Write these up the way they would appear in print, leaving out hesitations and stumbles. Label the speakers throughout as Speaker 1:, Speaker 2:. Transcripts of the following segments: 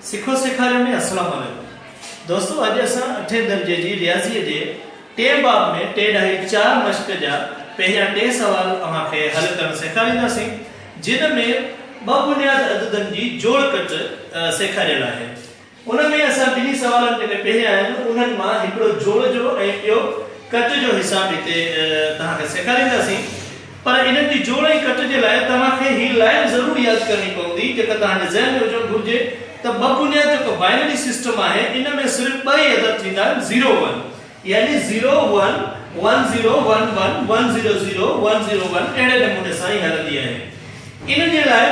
Speaker 1: سکو سيکاريو ۾ السلام عليڪم دوستو اڄ اسان اٺين درجي جي رياضي جي ٽئين باب ۾ ٽي ڏهائي چار مشق جا پهريان ٽي سوال اوهان کي حل ڪرڻ سيکارينداسين جن ۾ ٻه بنياد عددن جي جوڙ ڪٽ سيکاريل آهي. ان ۾ اسان ٻنهي سوالن جيڪي پهريان آهن انهن مان هڪڙو جوڙ جو ۽ ٻيو ڪٽ جو حساب هتي توهان کي سيکارينداسين پر انهن جي جوڙ ۽ ڪٽ جي لاء توهان کي هي لائين ضرور ياد ڪرڻي پوندي جيڪا توهان جي ذهن ۾ هجڻ گهرجي ته ٻه بنياد جيڪو بائنري سسٽم آهي ان ۾ صرف ٻه ئي عدد ٿيندا آهن زيرو ون يعني zero one one zero one one one zero zero one zero one اهڙي نموني سان ئي هلندي آهي. ان جي لاء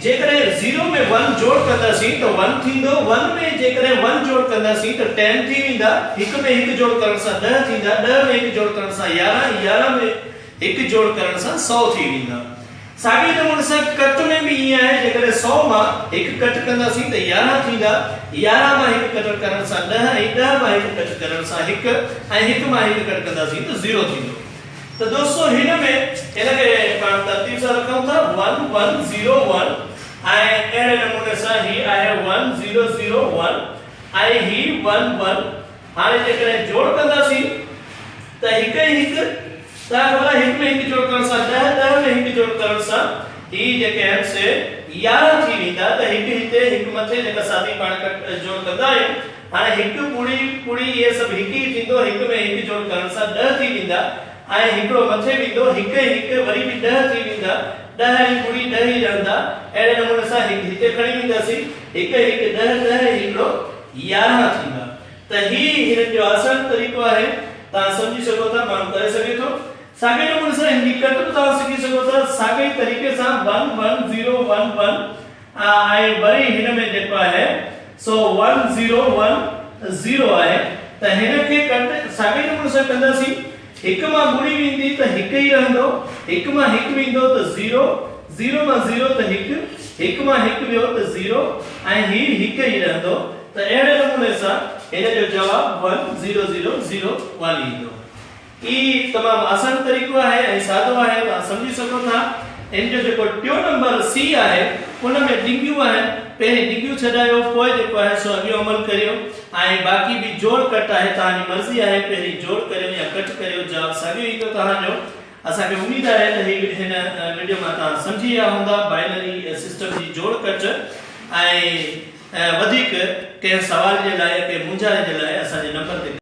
Speaker 1: جيڪڏهن زيرو ۾ ون جوڙ ڪنداسين ته ون ٿيندو، ون ۾ جيڪڏهن ون جوڙ ڪنداسين ته ٽين ٿي ويندا، هڪ ۾ هڪ جوڙ ڪرڻ سان ڏهه ٿيندا، ڏهه ۾ هڪ جوڙ ڪرڻ سان يارهن ۽ يارهن ۾ هڪ جوڙ ڪرڻ سان سئو ٿي ويندا. ساڳئي نموني سان ڪٽ ۾ به ائين آهي، جيڪڏهن سئو مان هڪ ڪٽ ڪنداسين ته 11 ٿيندا، 11 مان هڪ ڪٽ ڪرڻ سان ڏهه ۽ ڏهه مان هڪ ڪٽ ڪرڻ سان هڪ ۽ هڪ مان هڪ ڪٽ ڪنداسين ته زيرو ٿيندو. ته دوستو هن ۾ هن کي پاڻ ترتيب سان رکون ٿا ون ون زيرو ون ۽ اهڙي نموني سان هي آهي ون زيرو زيرو ون ۽ هي ون ون هاڻي جيڪڏهن جوڙ ڪنداسين ته هڪ ۽ هڪ توهان کي خبر آهي هڪ ۾ هڪ جوڙ ڪرڻ سان ڏهه، ڏهه ۾ هڪ جوڙ ڪرڻ سان هي جيڪي آهن سي 11 ٿي ويندا ته هڪ هتي هڪ مٿي جيڪا سادي پاڻ ڪٽ جوڙ ڪندا آهيون هاڻي هڪ ٻڙي ٻڙي اهي سڀ هڪ ئي ٿيندو هڪ ۾ هڪ جوڙ ڪرڻ سان ڏهه ٿي ويندا ۽ هڪڙو مٿي ويندو هڪ ۽ هڪ وري به ڏهه ٿي ويندا ڏهه ۽ ٻڙي ڏهه ئي رهندا اهڙي نموني سان هڪ هتي کڻي وينداسين هڪ ۽ هڪ ڏهه ڏهه ۽ هڪڙو 11 ٿيندا ته هي هنن جو آسان طريقو آهي، توهان سمجهي سگهو ٿا، ماڻهو ڪري سگهي ٿو. ساڳئي نموني سان هن جي ڪٽ به توهان سکي سگهو ٿا، ساڳئي طريقي سان one one zero one one ۽ وري هن ۾ جيڪو آهي سو ون زيرو ون زيرو آهي ته هن کي ڪٽ ساڳئي نموني سان ڪنداسين، هڪ مان ٻڙي ويندي ته هڪ ئي رهندو، هڪ مان هڪ ويندو ته زيرو، زيرو مان زيرو ته هڪ، هڪ مان هڪ ويو ته زيرو ۽ هي هڪ ئي رهندو ته اهڙي نموني سان هن جو جواب one zero zero zero one ايندو. هي تمام آسان طريقو آهي ۽ سادو آهي توهان سمجهي سگهو ٿا. ان جو جيڪو ٽيون نمبر سي آهي ان ۾ ڊنگيون آهن پهرين ڊنگيون ڇڏايو پوء جيڪو آهي سو اڳيون عمل ڪريو ۽ باقي به جوڙ ڪٽ آهي توهان جي مرضي آهي پهرين جوڙ ڪريو يا ڪٽ ڪريو جواب ساڳيو ايندو توهان جو. اسان کي اميد آهي ته هي هن وڊيو مان توهان سمجهي ويا هوندا بائنري سسٽم جي جوڙ ڪٽ ۽ وڌيڪ ڪنهن سوال جي لاء يا ڪنهن مونجهاري جي لاء اسان جي نمبر تي.